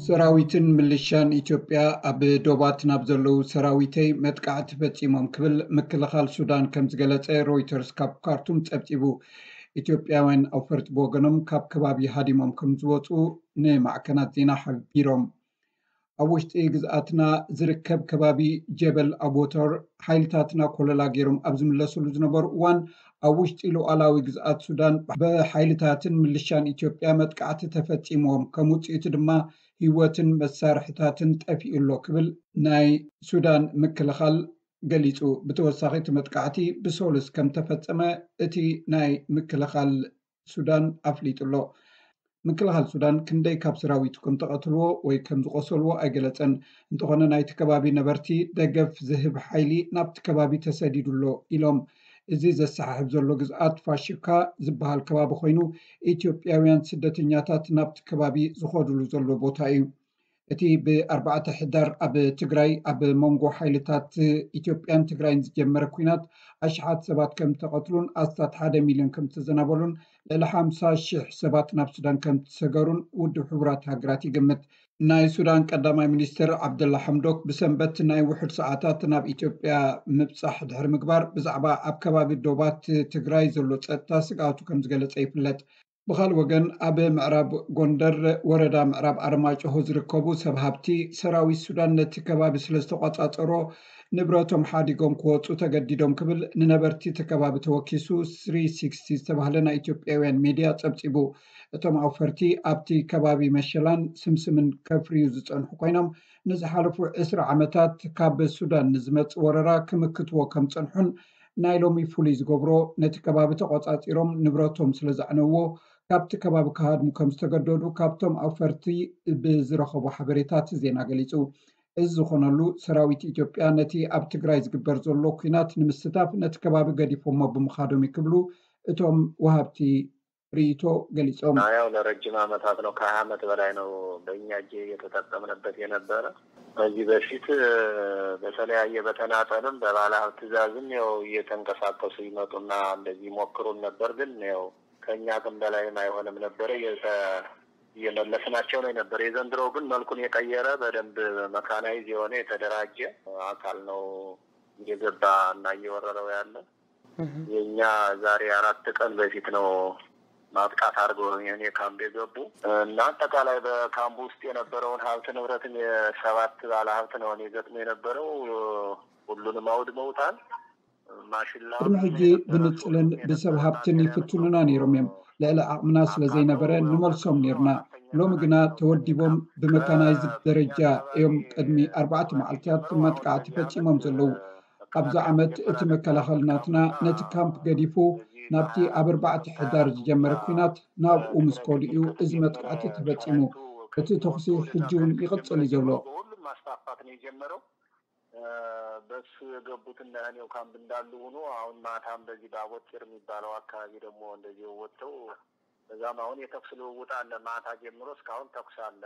ሰራዊትን ምልሻን ኢትዮጵያ ኣብ ዶባት ናብ ዘለዉ ሰራዊተይ መጥቃዕቲ ፈጺሞም ክብል ምክልኻል ሱዳን ከም ዝገለጸ ሮይተርስ ካብ ካርቱም ጸብጺቡ። ኢትዮጵያውያን ኣውፈርቲ ብወገኖም ካብ ከባቢ ሃዲሞም ከም ዝወጹ ንማዕከናት ዜና ሓቢሮም። ኣብ ውሽጢ ግዝኣትና ዝርከብ ከባቢ ጀበል ኣቦተር ሓይልታትና ኮለላ ገይሮም ኣብ ዝምለስሉ ዝነበሩ እዋን ኣብ ውሽጢ ሉዓላዊ ግዝኣት ሱዳን ብሓይልታትን ምልሻን ኢትዮጵያ መጥቃዕቲ ተፈጺምዎም። ከም ውጽኢቱ ድማ ህይወትን መሳርሕታትን ጠፊኡ ኣሎ ክብል ናይ ሱዳን ምክልኻል ገሊጹ። ብተወሳኺ እቲ መጥቃዕቲ ብሰሉስ ከም ተፈጸመ እቲ ናይ ምክልኻል ሱዳን ኣፍሊጡ ኣሎ። ምክልኻል ሱዳን ክንደይ ካብ ሰራዊቱ ከም ተቐትልዎ ወይ ከም ዝቆሰልዎ ኣይገለጸን። እንተኾነ ናይቲ ከባቢ ነበርቲ ደገፍ ዝህብ ሓይሊ ናብቲ ከባቢ ተሰዲዱ ኣሎ ኢሎም። እዚ ዘሰሓሕብ ዘሎ ግዝኣት ፋሽካ ዝበሃል ከባቢ ኮይኑ ኢትዮጵያውያን ስደተኛታት ናብቲ ከባቢ ዝኸድሉ ዘሎ ቦታ እዩ። እቲ ብኣርባዕተ ሕዳር ኣብ ትግራይ ኣብ መንጎ ሓይልታት ኢትዮጵያን ትግራይን ዝጀመረ ኲናት ኣሽሓት ሰባት ከም ተቐትሉን ኣስታት ሓደ ሚልዮን ከም ዝተዘናበሉን ልዕሊ ሓምሳ ሽሕ ሰባት ናብ ሱዳን ከም ዝሰገሩን ውድብ ሕቡራት ሃገራት ይግምት። ናይ ሱዳን ቀዳማይ ሚኒስትር ዓብደላ ሓምዶክ ብሰንበት ናይ ውሑድ ሰዓታት ናብ ኢትዮጵያ ምብጻሕ ድሕሪ ምግባር ብዛዕባ ኣብ ከባቢ ዶባት ትግራይ ዘሎ ጸጥታ ስግኣቱ ከም ዝገለጸ ይፍለጥ። ብኻልእ ወገን ኣብ ምዕራብ ጎንደር ወረዳ ምዕራብ ኣርማጭሆ ዝርከቡ ሰብ ሃብቲ ሰራዊት ሱዳን ነቲ ከባቢ ስለ ዝተቆጻጸሮ ንብረቶም ሓዲጎም ክወፁ ተገዲዶም ክብል ንነበርቲ እቲ ከባቢ ተወኪሱ ስሪ ሲክስቲ ዝተባህለ ናይ ኢትዮጵያውያን ሜድያ ጸብጺቡ። እቶም ኣውፈርቲ ኣብቲ ከባቢ መሸላን ስምስምን ከፍርዩ ዝጸንሑ ኮይኖም ንዝሓለፉ ዕስራ ዓመታት ካብ ሱዳን ንዝመጽእ ወረራ ክምክትዎ ከም ጸንሑን ናይ ሎሚ ፍሉይ ዝገብሮ ነቲ ከባቢ ተቆጻጺሮም ንብረቶም ስለ ዘዕነውዎ ካብቲ ከባቢ ክሃድሙ ከም ዝተገደዱ ካብቶም ኣውፈርቲ ብዝረኸቦ ሓበሬታ እቲ ዜና ገሊጹ። እዚ ዝኾነሉ ሰራዊት ኢትዮጵያ ነቲ ኣብ ትግራይ ዝግበር ዘሎ ኲናት ንምስታፍ ነቲ ከባቢ ገዲፎሞ ብምኻዶም እዩ ክብሉ እቶም ወሃብቲ ርእይቶ ገሊጾም። ያው ለረጅም ዓመታት ነው፣ ከሃያ ዓመት በላይ ነው በእኛ እጅ እየተጠቀምንበት የነበረ። ከዚህ በፊት በተለያየ በተናጠልም በባለ ሀብት ትእዛዝም ያው እየተንቀሳቀሱ ይመጡና እንደዚህ ይሞክሩን ነበር። ግን ያው ከኛ አቅም በላይም አይሆንም ነበረ፣ እየመለስናቸው ነው የነበረ። የዘንድሮው ግን መልኩን የቀየረ በደንብ መካናይዝ የሆነ የተደራጀ አካል ነው እየገባ እና እየወረረው ያለ። የእኛ ዛሬ አራት ቀን በፊት ነው ማጥቃት አድርገው የኔ ካምፕ የገቡ እና አጠቃላይ በካምፕ ውስጥ የነበረውን ሀብት ንብረትን የሰባት ባለ ሀብት ነው እኔ ገጥሞ የነበረው። ሁሉንም አውድመውታል። ማሽላ ቅድሚ ሕጂ ብንጽልን ብሰብ ሃብትን ይፍትኑና ነይሮም እዮም። ልዕሊ ዓቕምና ስለ ዘይነበረ ንመልሶም ነይርና። ሎሚ ግና ተወዲቦም ብመካናይዝድ ደረጃ እዮም ቅድሚ ኣርባዕተ መዓልትታት መጥቃዕቲ ፈጺሞም ዘለዉ። ኣብዚ ዓመት እቲ መከላኸሊ ናትና ነቲ ካምፕ ገዲፉ ናብቲ ኣብ ኣርባዕተ ሕዳር ዝጀመረ ኲናት ናብኡ ምስ ከዱ እዩ እዚ መጥቃዕቲ ተፈጺሙ። እቲ ተኹሲ ሕጂ እውን ይቕጽል እዩ ዘሎ። በሱ የገቡት እነ ህኔው ካምፕ እንዳሉ ሆኖ አሁን ማታም በዚህ ባቦጭር የሚባለው አካባቢ ደግሞ እንደዚህ ወጥተው እዛም አሁን የተኩስ ልውውጥ አለ። ማታ ጀምሮ እስካሁን ተኩስ አለ።